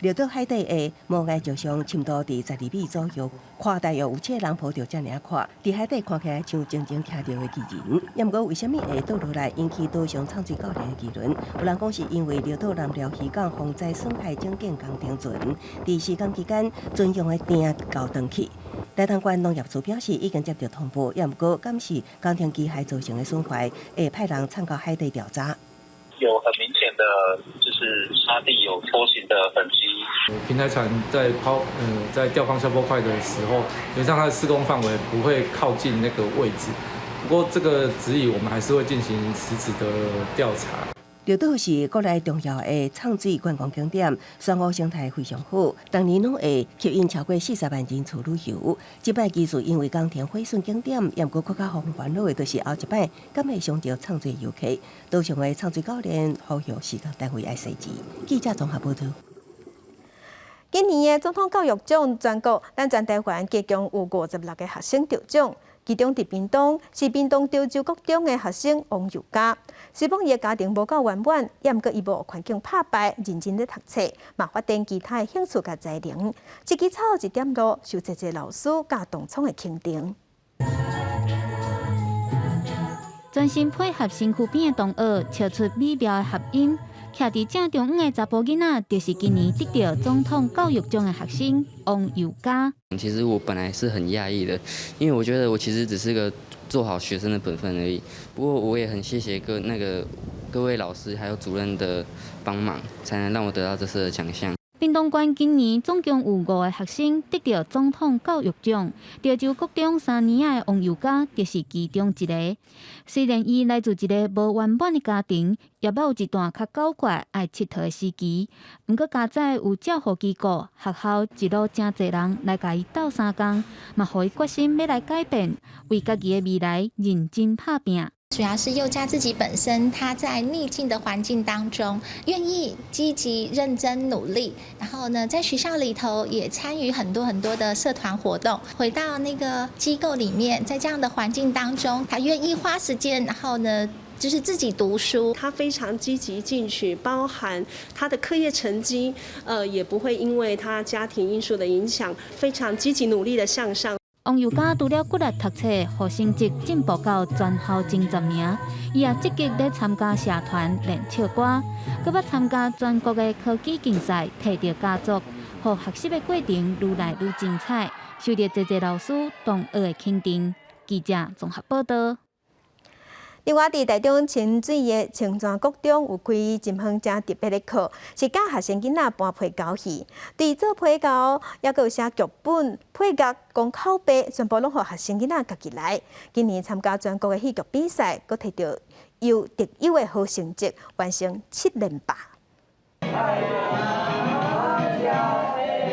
綠島海底的摩艾石像深度佇12米左右，寬大約有7个人抱著遮爾寬，佇海底看起來像靜靜徛著的巨人。也毋過為啥物會倒落來引起島上藏水教練的議論？有人講是因為綠島南寮漁港防災損害整建工程船，佇施工期間船用的釘咬斷去。台東縣農業處表示已經接到通報，也毋過檢視工程機械造成的損壞，會派人參到海底調查。有很明顯的，就是沙地有拖行的痕跡。平台船在拋，在吊放消波塊的時候，原則上它的施工範圍不會靠近那個位置。不過這個指引我們還是會進行實質的調查。綠島是國內重要的藏水觀光景點，珊瑚生態非常好，逐年攏會吸引超過40萬人次旅遊。這擺技術因為工程毀損景點，也毋過閣較予人煩惱的，就是後一擺敢會傷著藏水遊客。島上的藏水教練呼籲施工單位愛細緻。記者綜合報導。今年的總統教育獎全國，咱全台灣共有56個學生得獎。其中佇屏東是屏東潮州國中的學生王佑嘉，雖罔伊的家庭無夠圓滿，也毋過伊無環境拍敗，認真咧讀冊，嘛發展其他的興趣佮才能。一支草一點露，受濟濟老師佮同窗的肯定。專心配合身軀邊的動作，笑出美妙的合音。徛佇正中央的查埔囡仔，就是今年得著總統教育獎的學生王佑嘉。其實我本來是很訝異的，因為我覺得我其實只是個做好學生的本分而已。不過我也很謝謝各位老師還有主任的幫忙，才能讓我得到這次的獎項。屏東縣今年總共有五個學生得著總統教育獎，潮州國中3年仔的王佑嘉就是其中一个。雖然伊來自一个無圓滿的家庭，也捌有一段較狡怪愛𨑨迌的時期，毋過佳哉有照護機構、學校一路誠濟人來共伊鬥相共，嘛予伊決心欲來改變，為家己的未來認真拍拚。主要是佑嘉自己本身，他在逆境的環境當中，願意積極認真努力，然後呢，在學校裡頭也參與很多很多的社團活動。回到那個機構裡面，在這樣的環境當中，他願意花時間，然後呢，就是自己讀書。他非常積極進取，包含他的課業成績，也不會因為他家庭因素的影響，非常積極努力的向上。王佑嘉除了努力讀冊，予成績進步到全校前10名，伊也積極咧參加社團練唱歌，閣捌參加全國的科技競賽，摕著佳作，予學習的過程愈來愈精彩，受著濟濟老師同學的肯定。記者綜合報導。另外，佇台中清水的青山國中有開一門誠特別的課，是教學生囡仔搬皮猴戲。對做皮猴，猶閣有寫劇本、配樂、講口白，全部攏予學生囡仔家己來。今年參加全國的戲劇比賽，閣摕著優特優的好成績，完成7連霸。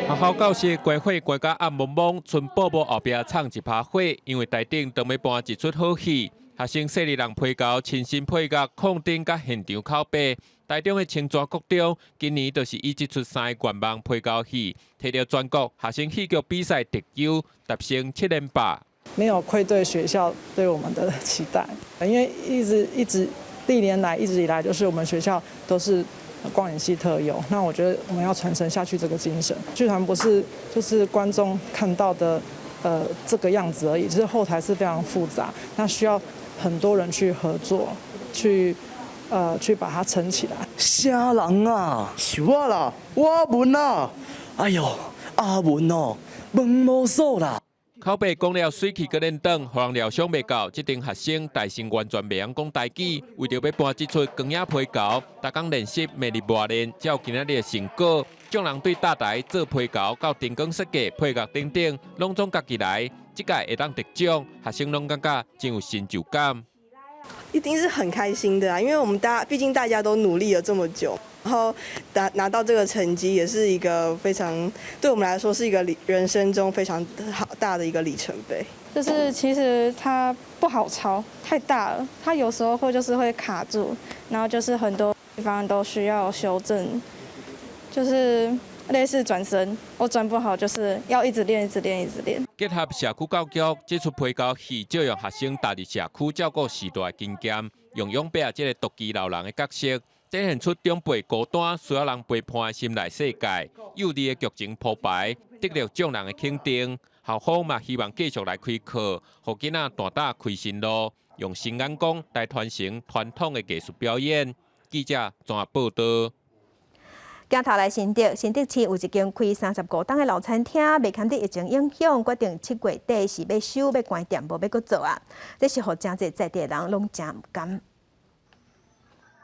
學校教室關火關甲暗濛濛，賰布幕後壁藏一趴火，因為台頂當欲搬一齣好戲。學生細膩人批猴，親身配樂、控燈佮現場口白。台中的青山國中今年就是以這齣三个願望批猴戲，摕著全國學生戲劇比賽特優，達成7連霸。沒有愧對學校對我們的期待，因為一直一直歷年來一直以來，就是我們學校都是光影戲特優。那我覺得我們要傳承下去這個精神。劇團不是就是觀眾看到的，這個樣子而已，就是後台是非常複雜，那需要很多人去合作，去把它撐起來。啥人啊？是我啦，我文啊！哎喲，阿文哦，問無數啦。口白講了媠氣閣練轉，予人料想袂到，這陣學生大聲完全袂曉講台語，為著欲搬這齣光影皮猴，逐工練習沒日無練，才有今仔日的成果。眾人對搭台做皮猴到燈光設計、配樂等等，攏總家己來。這屆會當得獎，學生攏感覺真有成就感。一定是很開心的啊，因為我們畢竟大家都努力了這麼久，然後拿到這個成績，也是一個非常對我們來說是一個人生中非常好大的一個里程碑。就是其實它不好操，太大了，它有時候會就是會卡住，然後就是很多地方都需要修正，就是類似轉身，我轉不好，就是要一直練，一直練，一直練。結合社區教育，這齣皮猴戲借用學生踏入社區照顧序大的經驗，用養伯這个獨居老人的角色，展現出長輩孤單需要人陪伴的心內世界，幼稚的劇情鋪排，得到眾人的肯定。校方嘛希望繼續來開課，予囡仔大膽開新路，用新眼光來傳承傳統的藝術表演。記者綜合報道。鏡頭來新竹，新竹市有一間開35冬的老餐廳，袂堪得疫情影響，決定7月底是欲收欲關店，無欲閣做啊！這是予誠濟在地人攏誠毋甘。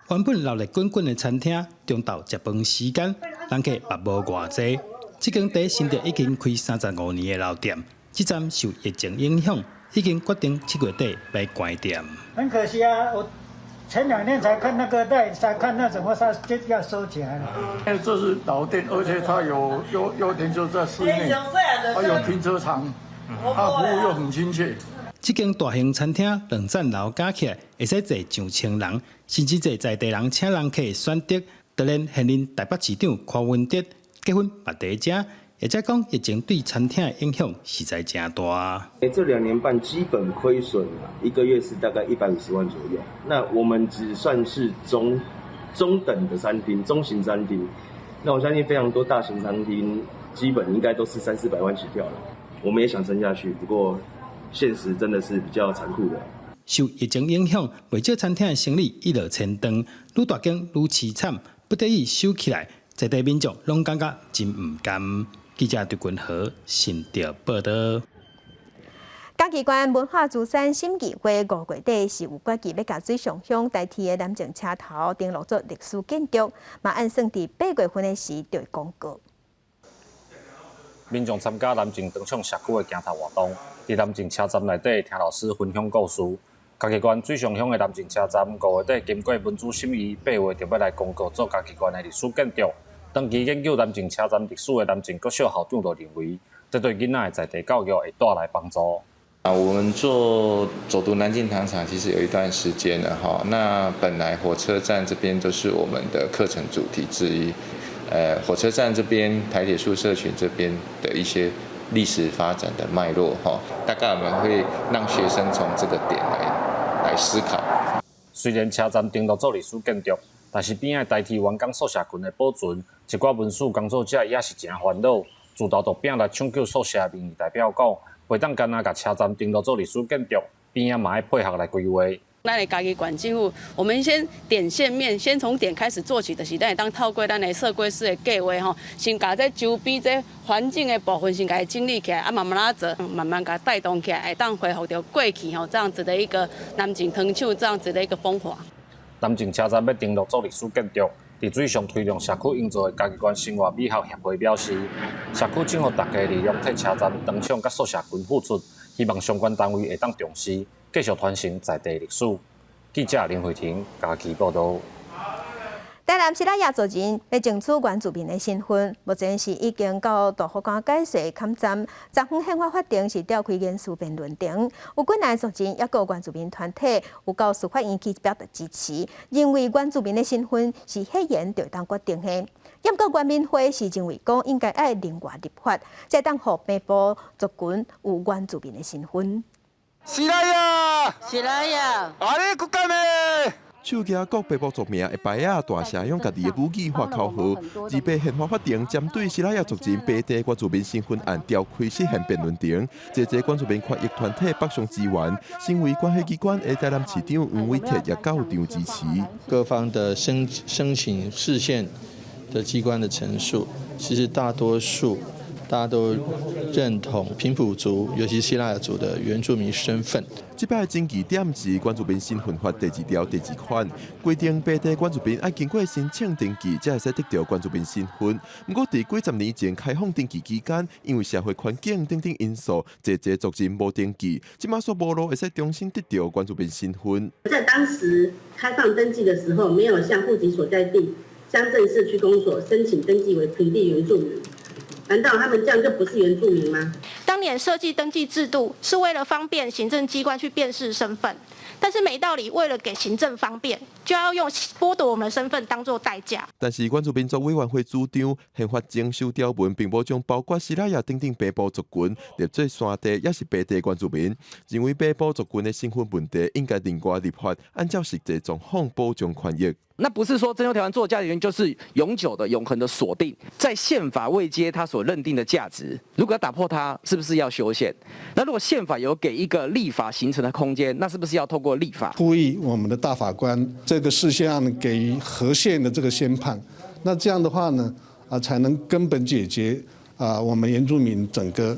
原本熱鬧滾滾的餐廳，中晝食飯時間，人客嘛無偌濟。這間佇新竹已經開35年的老店，這陣受疫情影響，已經決定7月底欲關店。很可惜啊，我前2天才看那個在才看那什麼，他就要收起來了。因為這是老店，而且它有優點就在室內，它有停車場，它服務又很親切。這間大型餐廳兩層樓加起來會使坐上千人，甚至濟在地人請人客的選擇。當然，現任台北市長柯文哲結婚嘛佇遮，或者講疫情對餐廳的影響實在誠大。這2年半基本虧損一個月是大概150萬左右。那我們只算是中中等的餐廳，中型餐廳。那我相信非常多大型餐廳基本應該都是三四百萬起跳了。我們也想撐下去，不過現實真的是比較殘酷的。受疫情影響，袂少餐廳的生意一落千丈，愈大間愈淒慘，不得已收起來，在地民眾攏感覺真毋甘。記者陳君和新竹報道。嘉義縣文化資產審議會5月底是有決議欲共水上鄉台鐵的南靖車頭登錄做歷史建築，嘛按算佇8月份的時就會公告。民眾參加南靖糖廠社區的行頭活動，佇南靖車站內底聽老師分享故事。嘉義縣水上鄉的南靖車站5月底經過文資審議，8月就欲來公告做嘉義縣的歷史建築。長期研究南靖車站歷史的南靖國小校長就認為，這對囡仔的在地教育會帶來幫助。啊，我們做走讀南靖糖廠其實有一段時間了哈。那本來火車站這邊都是我們的課程主題之一。火車站這邊、台鐵宿舍群這邊的一些歷史發展的脈絡哈，大概我們會讓學生從這個點來思考。雖然車站登錄做歷史建築，但是邊仔台鐵員工宿舍群的保存，一寡文史工作者也是誠煩惱。自投豆餅來搶救宿舍的民意代表講，袂當干焦共車站登錄做歷史建築，邊仔嘛愛配合來規劃。咱的嘉義縣政府，我們先點線面，先從點開始做起，就是咱會當透過咱的社規師的計劃吼，先共這周邊這環境的部分先共伊整理起來，啊慢慢仔做，慢慢共帶動起來，會當恢復著過去吼這樣子的一個南靖糖廠這樣子的一個風華。南靖車站欲登錄做歷史建築，佇水上推動社區營造的嘉義縣生活美學協會表示，社區正予大家力量替車站、糖廠佮宿舍群付出，希望相關單位會當重視，繼續傳承在地歷史。記者林慧婷嘉義報道。台南西拉雅族人欲爭取原住民的身份，目前是已經到大法官解說勘站，昨昏憲法法庭是召開言詞辯論庭，有幾若族人抑閣原住民團體有到司法院去表達支持，認為原住民的身份是血緣就會當決定的。毋過原民會是認為講應該愛另外立法，才當予平埔族群有原住民的身份。西拉雅，西拉雅，阿里古干咩？手舉各平埔族名的牌仔，大聲用家己的母語發口號。28憲法法庭針對西拉雅族人平地原住民身份案召開釋憲辯論庭，濟濟原住民權益團體北上支援，身為關係機關的台南市長黃偉哲也到場支持。各方的申請釋憲的機關的陳述，其實大多數大家都認同平埔族，尤其西拉雅族的原住民身份。這擺爭議點是原住民身份法第二條第二款規定，平地原住民愛經過申請登記，才會使得著原住民身份。毋過，佇幾十年前開放登記期間，因為社會環境等等因素，濟濟族人無登記，這馬煞無路會使重新得著原住民身份。在當時開放登記的時候，沒有向戶籍所在地鄉鎮市區公所申請登記為平地原住民。難道他們這樣就不是原住民嗎？當年設計登記制度是為了方便行政機關去辨識身份，但是沒道理為了給行政方便，就要用剝奪我們的身份當做代價。但是原住民族委員會主張，憲法增修條文並無將包括西拉雅等等平埔族群列做山地抑是平地原住民，認為平埔族群的身份問題應該另外立法，按照實際狀況保障權益。那不是說增修條文做價值權就是永久的、永恆的鎖定在憲法位階，它所認定的價值。如果要打破它，是不是要修憲？那如果憲法有給一個立法形成的空間，那是不是要透過立法？呼籲我們的大法官這個釋憲案給予合憲的這個宣判，那這樣的話呢，才能根本解決我們原住民整個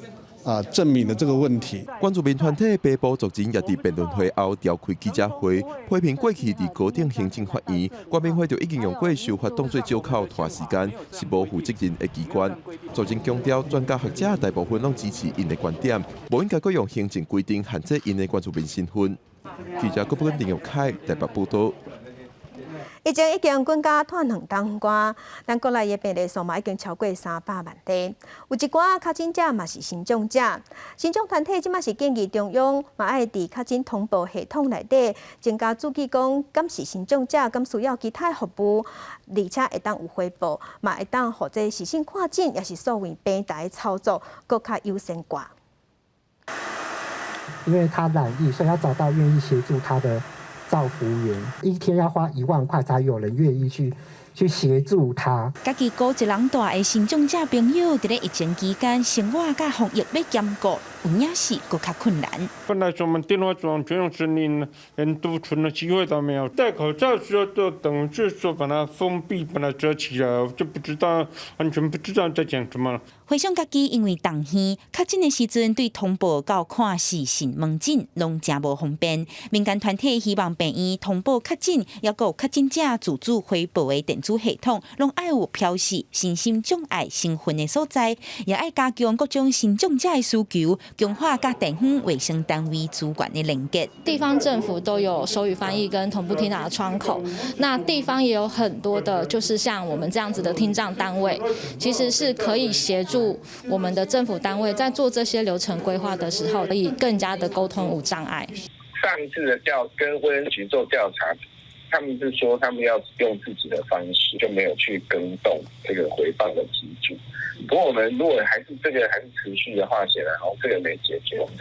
正名的這個問題。原住民團體白埔族人也佇辯論會後召開記者會，批評過去佇高等行政法院，原民會就已經用過修法當作藉口拖時間，是無負責任的機關。族人強調，專家學者大部分攏支持𪜶的觀點，無應該閣用行政規定限制𪜶的原住民身份。記者郭本林玉凱台北報道。疫情已經滾甲拖兩冬外，咱國內的病例數嘛已經超過300萬例。有一寡確診者嘛是身障者，身障團體這馬是建議中央嘛愛佇確診通報系統內底增加注記，講敢是身障者，敢需要其他服務，而且會當有回報，嘛會當予這視訊看診，抑是數位平台操作，閣較優先掛。因為他染疫，所以要找到願意協助他的照服員，一天要花1萬塊，才有人願意去協助他。家己孤一人蹛的身障者朋友，佇咧疫情期間，生活佮防疫欲兼顧，有影是閣較困難。本來說我們電話這種事，你連獨處的機會都沒有。戴口罩時候就等於是說把它封閉，把它遮起來，我就不知道，完全不知道在講什麼。回想家己因為動耳確診的時陣，對通報到看視訊門診攏誠無方便。民間團體希望病院通報確診，抑閣有確診者自主回報的電子系統，攏愛有標示身心障礙身份的所在，也愛加強各種身障者的需求，強化佮地方衛生單位資源的連結。地方政府都有手語翻譯跟同步聽打的窗口，那地方也有很多的，就是像我們這樣子的聽障單位，其實是可以協助我們的政府單位在做這些流程規劃的時候，可以更加的溝通無障礙。上一次的調跟衛生局做調查，他們是說他們要用自己的方式，就沒有去更動這個回放的機制。不過我們如果還是這個還是持續的話，顯然哦，這個沒解決，我們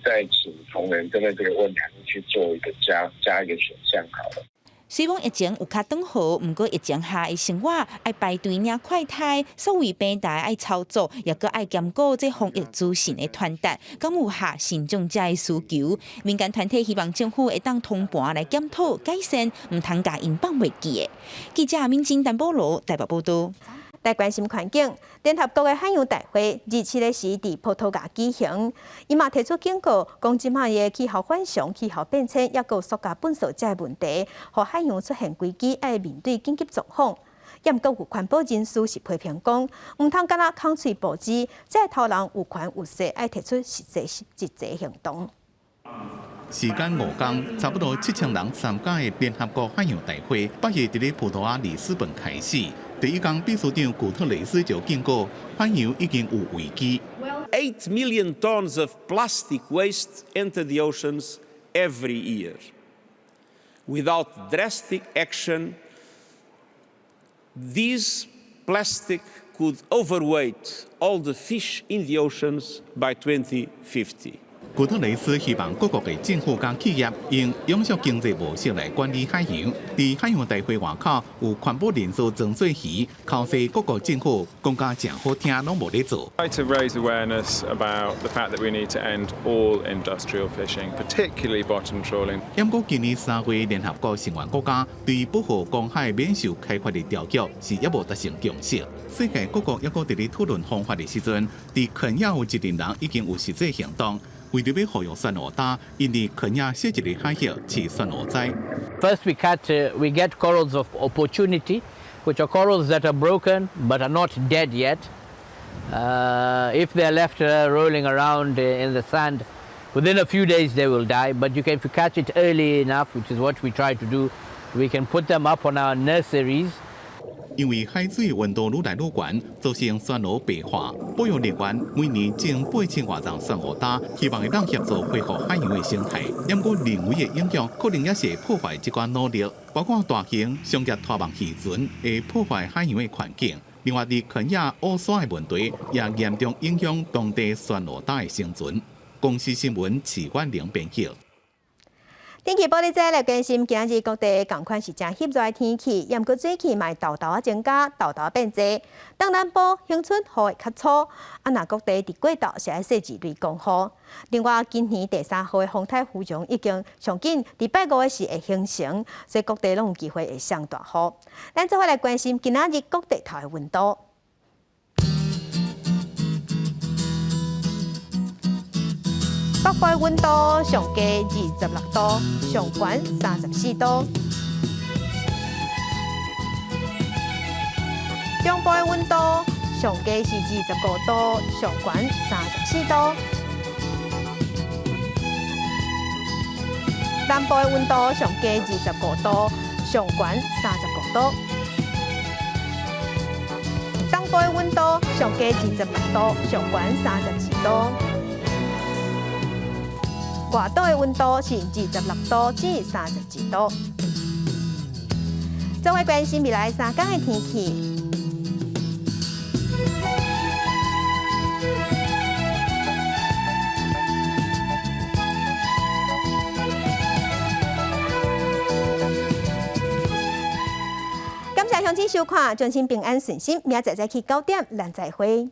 再請同仁針對這個問題去做一個加一個選項好了。雖講疫情有較轉好，毋過疫情下的生活愛排隊領快篩，數位平台愛操作，抑閣愛兼顧這防疫資訊的傳達，敢有合身障者的需求？民間團體希望政府會當通盤來檢討改善，毋通共𪜶放袂記的。記者敏晶、陳保羅台北報道。來關心環境，聯合國的海洋大會27日時佇葡萄牙舉行，伊嘛提出警告，講這擺的氣候反常、氣候變遷，抑閣有塑膠糞掃這个問題，予海洋出現危機，愛面對緊急狀況。抑毋過有環保人士是批評講，毋通干焦空喙募資，這頭人有權有勢，愛提出實際行動。時間5工，差不多7000人參加的聯合國海洋大會，8日佇咧葡萄牙里斯本開始。第一工，秘書長古特雷斯就警告，海洋已經有危機。 8 million tons of plastic waste enter the oceans every year. Without drastic action, this plastic could overweight all the fish in the oceans by 2050. 古特雷斯希望各國的政府佮企業用永續經濟模式來管理海洋。佇海洋大會外口有環保人士莊做魚，口說各國政府講甲誠好聽，攏無咧做。 Try to raise awareness about the fact that we need to end all industrial fishing, particularly bottom trawling. 毋過今年3月，聯合國成員國家對保護公海免受開發的條約是猶無達成共識。世界各國猶閣佇咧討論方法的時陣，佇肯亞有一群人已經有實際行動。為著欲護育珊瑚礁，𪜶佇肯亞設一个海域飼珊瑚栽。 First, we get corals of opportunity, which are corals that are broken but are not dead yet. If they're left rolling around in the sand, within a few days they will die. But if you catch it early enough, which is what we try to do, we can put them up on our nurseries. 因為海水溫度愈來愈懸，造成珊瑚白化。保育人員每年種8000外叢珊瑚礁，希望會當協助恢復海洋的生態。毋過人為的影響可能也是會破壞這款努力，包括大型商業拖網漁船會破壞海洋的環境。另外，佇肯亞烏沙的問題也嚴重影響當地珊瑚礁的生存。公視新聞，徐婉玲編輯。天氣報你知來關心，今仔日各地仝款是誠翕熱的天氣，毋過水汽嘛會沓沓仔增加，沓沓變濟。東南部鄉村雨會較粗，啊若各地佇過晝是愛細緻雷公雨。另外，今年第三號的風颱芙蓉已經上緊，佇拜五的時會形成，所以各地攏有機會會上大雨。咱做伙來關心今仔日各地頭的溫度。北部溫度上低26度，上懸34度。中部的溫度上低是25度，上懸34度。南部的溫度上低25度，上懸35度。東部的溫度上低26度，上懸32度。外島的溫度是26度至32度。做伙關心未來3天的天氣。感謝鄉親收看，祝恁平安順心，明仔載再起9點，咱再會。